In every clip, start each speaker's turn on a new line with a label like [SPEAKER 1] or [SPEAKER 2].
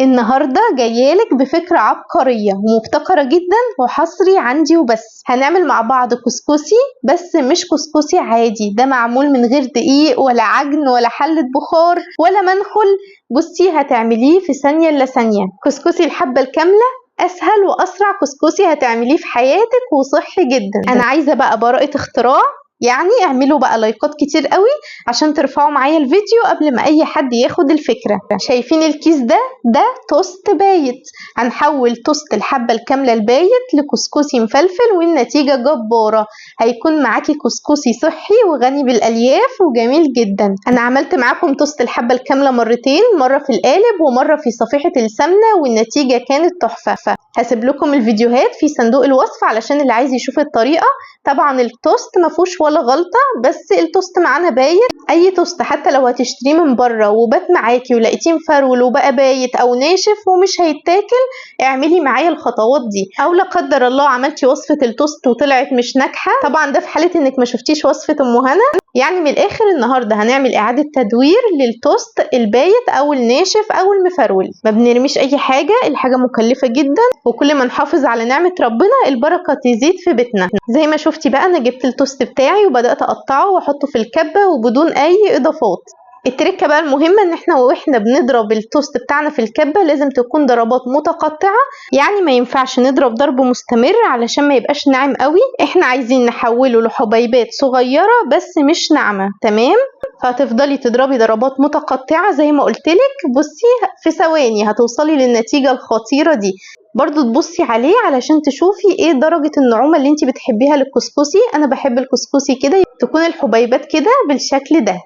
[SPEAKER 1] النهارده جايالك بفكرة عبقرية ومبتكرة جدا وحصري عندي وبس. هنعمل مع بعض كسكسي، بس مش كسكسي عادي، ده معمول من غير دقيق ولا عجن ولا حلة بخار ولا منخل. بصي هتعمليه في ثانية الا ثانية. كسكسي الحبة الكاملة اسهل واسرع كسكسي هتعمليه في حياتك وصحي جدا. انا عايزة بقى براءة اختراع، يعني اعملوا بقى لايكات كتير قوي عشان ترفعوا معايا الفيديو قبل ما اي حد ياخد الفكرة. شايفين الكيس ده؟ ده توست بايت. هنحول توست الحبة الكاملة البايت لكسكسي مفلفل، والنتيجة جبارة. هيكون معاكي كسكسي صحي وغني بالالياف وجميل جدا. انا عملت معاكم توست الحبة الكاملة مرتين، مرة في القالب ومرة في صفيحة السمنة، والنتيجة كانت تحفة. هسيب لكم الفيديوهات في صندوق الوصف علشان اللي عايز يشوف الطريقة. طبعا التوست ما فيهوش ولا غلطة، بس التوست معانا بايت. اي توست حتى لو هتشتريه من بره وبات معاكي ولقيتيه مفرول وبقى بايت او ناشف ومش هيتاكل، اعملي معايا الخطوات دي. او لا قدر الله عملتي وصفة التوست وطلعت مش ناجحة، طبعا ده في حالة انك ما شفتيش وصفة ام هنا. يعني من الاخر النهارده هنعمل اعادة تدوير للتوست البايت او الناشف او المفرول. ما بنرميش اي حاجة، الحاجة مكلفة جدا، وكل ما نحافظ على نعمة ربنا البركة تزيد في بيتنا. زي ما شفتي بقى انا جبت التوست بتاعي وبدأت اقطعه واحطه في الكبة وبدون اي اضافات. التركة بقى المهمة ان احنا واحنا بنضرب التوست بتاعنا في الكبة لازم تكون ضربات متقطعة، يعني ما ينفعش نضرب ضرب مستمر علشان ما يبقاش ناعم قوي. احنا عايزين نحوله لحبيبات صغيرة بس مش ناعمة، تمام؟ فهتفضلي تضربي ضربات متقطعة زي ما قلتلك. بصي في ثواني هتوصلي للنتيجة الخطيرة دي. برضو تبصي عليه علشان تشوفي ايه درجة النعومة اللي انتي بتحبيها للكسكسي. انا بحب الكسكسي كده تكون الحبيبات كده بالشكل ده.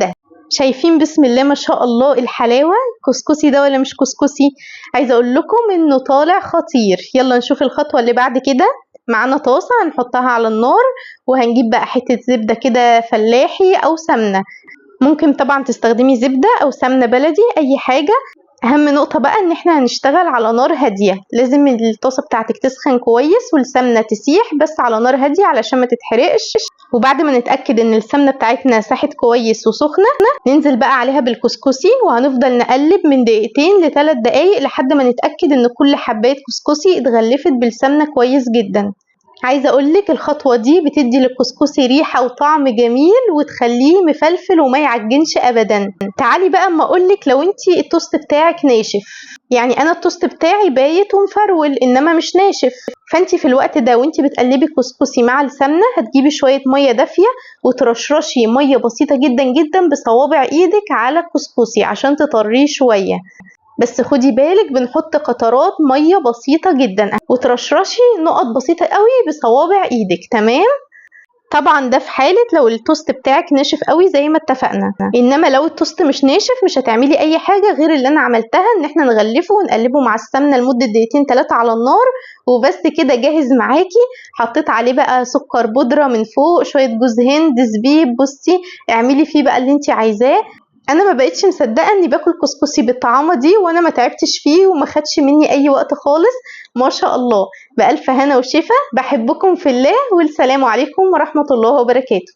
[SPEAKER 1] شايفين بسم الله ما شاء الله الحلاوة؟ كسكسي ده ولا مش كسكسي؟ عايزة اقول لكم انه طالع خطير. يلا نشوف الخطوة اللي بعد كده. معانا طاسة هنحطها على النار، وهنجيب بقى حتة زبدة كده فلاحي او سمنة. ممكن طبعا تستخدمي زبدة او سمنة بلدي، اي حاجة. اهم نقطة بقى ان احنا هنشتغل على نار هادية، لازم الطاسة بتاعتك تسخن كويس والسمنة تسيح، بس على نار هادية علشان ما تتحرقش. وبعد ما نتأكد ان السمنة بتاعتنا ساحت كويس وسخنة، ننزل بقى عليها بالكسكسي، وهنفضل نقلب من دقيقتين لثلاث دقايق لحد ما نتأكد ان كل حباية كسكسي اتغلفت بالسمنة كويس جدا. عايزة اقولك الخطوة دي بتدي للكسكسي ريحة وطعم جميل وتخليه مفلفل وما يعجنش ابدا. تعالي بقى اما اقولك لو انتي التوست بتاعك ناشف، يعني انا التوست بتاعي بايت ومفرول انما مش ناشف، فانتي في الوقت ده وانتي بتقلبي الكسكسي مع السمنة هتجيبي شوية مية دافية وترشرشي مية بسيطة جدا جدا بصوابع ايدك على الكسكسي عشان تطريه شوية. بس خدي بالك بنحط قطرات مية بسيطة جدا وترشرشي نقط بسيطة قوي بصوابع ايدك، تمام؟ طبعا ده في حالة لو التوست بتاعك ناشف قوي زي ما اتفقنا. انما لو التوست مش ناشف مش هتعملي اي حاجة غير اللي انا عملتها، ان احنا نغلفه ونقلبه مع السمنة لمدة دقيقتين تلاتة على النار وبس كده جاهز معاكي. حطيت عليه بقى سكر بودرة من فوق، شوية جوز هند، زبيب. بصي اعملي فيه بقى اللي انت عايزاه. انا ما بقتش مصدقه اني باكل كسكسي بالطعامه دي وانا ما تعبتش فيه وما خدش مني اي وقت خالص، ما شاء الله. بألف هنا وشفا. بحبكم في الله، والسلام عليكم ورحمه الله وبركاته.